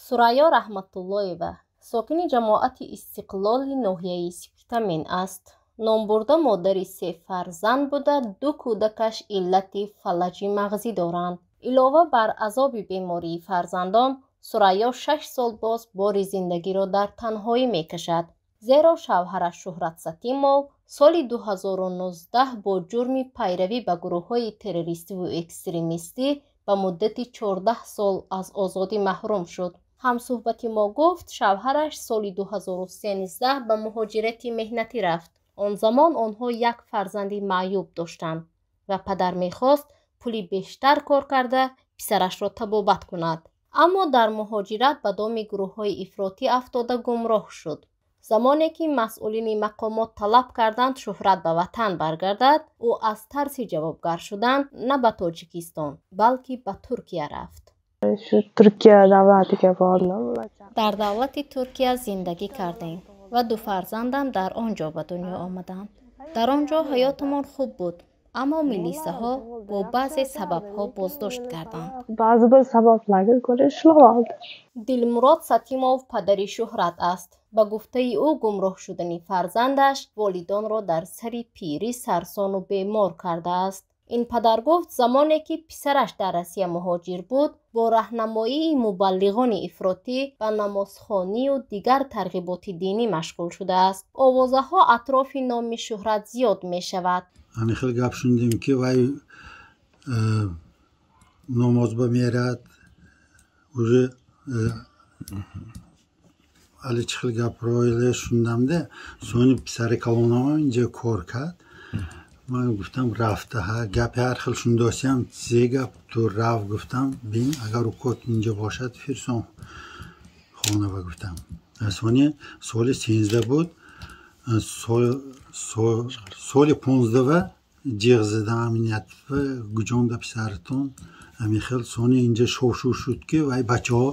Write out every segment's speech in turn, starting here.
Сурайё Раҳматуллоева сокини ҷамоати Истиқлоли ноҳияи Спитамен аст. Номбурда модари се фарзанд буда, ду кӯдакаш иллати фалаҷи мағзӣ доранд. Илова бар азоби бемории фарзандон, Сурайё 6 сол боз бори зиндагиро дар танҳоӣ мекашад, зеро шавҳараш Шӯҳрат Сатимов соли 2019 бо ҷурми пайравӣ ба гурӯҳҳои террористиву экстремистӣ ба муддати 14 сол аз озодӣ маҳрум шуд. Ҳамсӯҳбати мо гуфт, шавҳараш соли 2013 ба муҳоҷирати меҳнатӣ рафт. Он замон онҳо як фарзанди маъюб доштанд ва падар мехост пули бештар кор карда, писарашро табобат кунад. Аммо дар муҳоҷират ба доми гурӯҳҳои ифротӣ афтода, гумроҳ шуд. Замоне ки масъулини мақомот талаб карданд, Шӯҳрат ба ватан баргардад, ӯ аз тарси ҷавобгар шудан на ба Тоҷикистон, балки ба Туркия рафт. Shu Turkiya davlatiga bordim. Дар давлати Туркия зиндагӣ кардем ва ду фарзандам дар он ҷо ба дунё омаданд. Дар он ҷо ҳаётамон хуб буд, аммо милисаҳо бо баъзе сабабҳо боздошт карданд. Ba'zi bir sabablarga ko'ra ushlab oldi. Дилмурод Сатимов падари Шӯҳрат аст. Ба гуфтаи ӯ, гумроҳ шудани фарзандаш волидонро дар сари пирӣ сарсону бемор кардааст. Ин падар гуфт, замоне ки писараш дар Россия муҳоҷир буд, бо раҳнамоии мубаллиғони ифротӣ ба намозхонию дигар тарғиботи динӣ машғул шудааст. Овозаҳо атрофи номи Шӯҳрат зиёд мешавад. Ҳамин хел гап шунидем, ки вай намоз ба мерад уже али чӣ хел гапроиле шунидамде. Сони писари калонам инҷа кор кард. Ман гуфтам, рафта ҳа, гапи ҳар хел шунидосиям, зе гап ту рав, гуфтам, бин, агар укот инҷа бошад, фирсон хона ба, гуфтам. Сони соли 13 буд, соли 15-ва ҷиғ задам амниятва, гуҷонда писаратон, ҳамин хел. Сони инҷа шовшув шуд, ки вай бачаҳо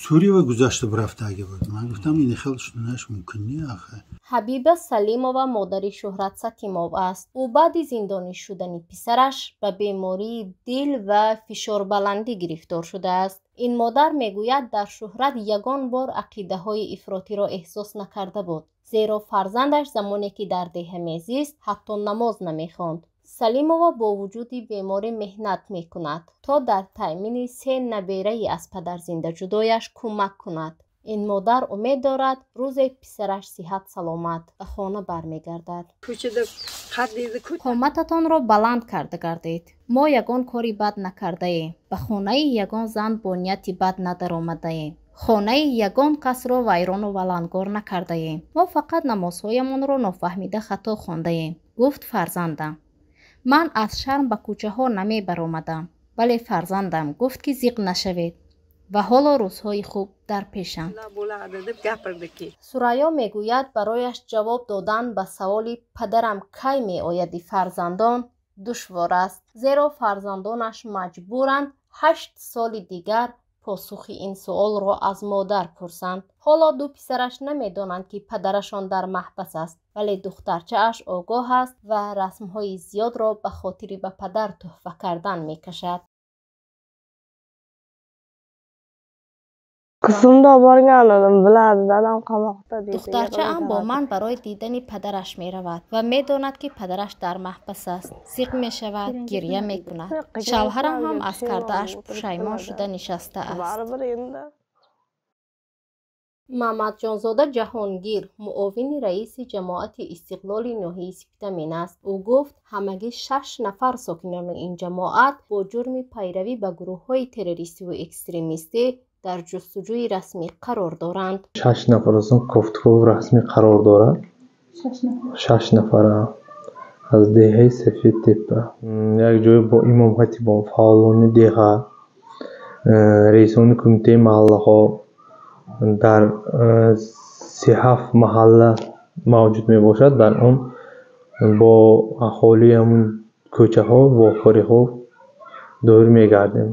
Суриява гузашта бирафтаги буд. Ман гуфтам, ин хел шуданаш мумкин не ахе. Ҳабиба Салимова модари Шӯҳрат Сатимов аст. Ӯ баъди зиндонӣ шудани писараш ба бемории дил ва фишорбаландӣ гирифтор шудааст. Ин модар мегӯяд, дар Шӯҳрат ягон бор ақидаҳои ифротиро эҳсос накарда буд, зеро фарзандаш замоне ки дар деҳа мезист, ҳатто намоз намехонд. Салимова бо вуҷуди беморӣ меҳнат мекунад, то дар таъмини се набераи аз падар зиндаҷудояш кӯмак кунад. Ин модар умед дорад, рӯзе писараш сиҳат саломат ба хона бармегардад. Қомататонро баланд карда гардед. Мо ягон кори бад накардаем, ба хонаи ягон зан бо нияти бад надаромадаем, хонаи ягон касро вайрону валангор накардаем. Мо фақат намозҳоямонро нофаҳмида хато хондаем, гуфт фарзандам. Ман аз шарм ба кӯчаҳо намебаромадам, вале фарзандам гуфт, ки зиқ нашавед ва ҳоло рӯзҳои хуб дар пешанд. Сурайё мегӯяд, барояш ҷавоб додан ба саволи «падарам кай меояди» фарзандон душвор аст, зеро фарзандонаш маҷбуранд 8 соли дигар посухи ин суолро аз модар пурсанд. Ҳоло ду писараш намедонанд, ки падарашон дар маҳбас аст, вале духтарчааш огоҳ аст ва расмҳои зиёдро ба хотири ба падар тӯҳфа кардан мекашад. Qizimni olib borgan edim, biladi, dadam qamoqda deydi. Духтарчаам бо ман барои дидани падараш меравад ва медонад, ки падараш дар маҳбас аст. Зиқ мешавад, гиря мекунад. Шавҳарам ҳам аз кардааш пушаймон шуда нишаста аст. Baribir endi. Мамадҷонзода Ҷаҳонгир муовини раиси ҷамоати Истиқлоли ноҳияи Спитамен аст. Ӯ гуфт, ҳамагӣ шаш нафар сокинони ин ҷамоат бо ҷурми пайравӣ ба гурӯҳҳои террористиву экстремистӣ дар ҷустуҷӯи расмӣ қарор доранд. Шаш нафар аз он кофтукови расмӣ қарор дорад. Шаш нафара аз деҳаи Сафедтепа, якҷоя бо имомхатибон, фаъолони деҳа, раисони кумитаи маҳаллаҳо дар 37 маҳалла мавҷуд мебошад. Дар он бо аҳолии ҳамун кӯчаҳо вохӯриҳо доир мегардем.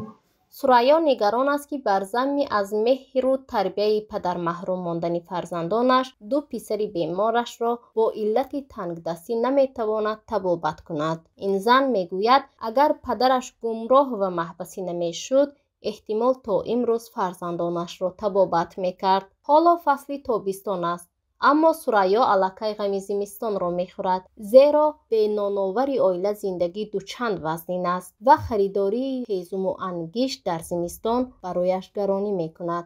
Сурайё нигарон аст, ки бар замми аз меҳру тарбияи падар маҳрум мондани фарзандонаш, ду писари беморашро бо иллати тангдастӣ наметавонад табобат кунад. Ин зан мегӯяд, агар падараш гумроҳ ва маҳбасӣ намешуд, Эҳтимол, то имрӯз фарзандонашро табобат мекард. Ҳоло фасли тобистон аст, аммо Сурайё аллакай ғами зимистонро мехӯрад, зеро бе ноновари оила зиндагӣ дучанд вазнин аст ва харидории ҳезуму ангишт дар зимистон барояш гаронӣ мекунад.